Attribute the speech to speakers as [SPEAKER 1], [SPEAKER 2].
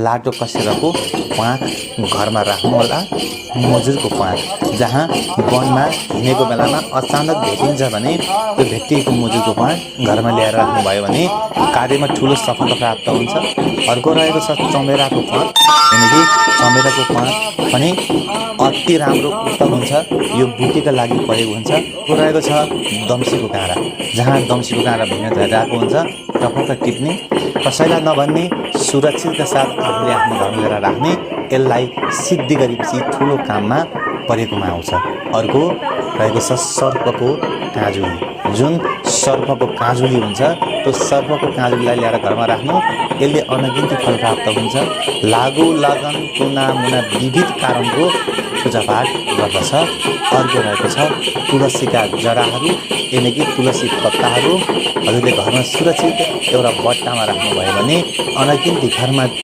[SPEAKER 1] लाटो कसेरको प्वाँख घरमा राख्नु होला। मजुरको प्वाँख जहाँ वनमा हिँडेको बेलामा अचानक भेटिन्छ भने त्यो भेटिएको मजुरको प्वाँख घरमा ल्याएर राख्नुभयो भने कार्यमा ठुलो सफलता प्राप्त हुन्छ। अर्को रहेको छ चमेराको प्वाँख, यानि कि चमेराको प्वाँख पनि अति राम्रो उत्तम हुन्छ, यो बुटीका लागि प्रयोग हुन्छ। अर्को रहेको छ दम्सीको काँडा, जहाँ दम्सीको काँडा भिन्न झरिरहेको हुन्छ, टपक्क टिप्ने, कसैलाई नभन्ने, सुरक्षितका साथ आफूले आफ्नो घरमा लिएर राख्ने, यसलाई सिद्धि गरेपछि ठुलो काममा परेकोमा आउँछ। अर्को रहेको छ सर्पको काँजुली, जुन सर्पको काँजुली हुन्छ त्यो सर्पको काँजुलीलाई ल्याएर घरमा राख्नु, यसले अनगिन्ती फल प्राप्त हुन्छ। लागु लगन टुना मुना विविध कारणको पूजापाठ गर्दछ। अर्को रहेको छ तुलसीका जराहरू, यानि कि तुलसी पत्ताहरू हजुरले घरमा सुरक्षित एउटा बट्टामा राख्नुभयो भने अनगिन्ती घरमा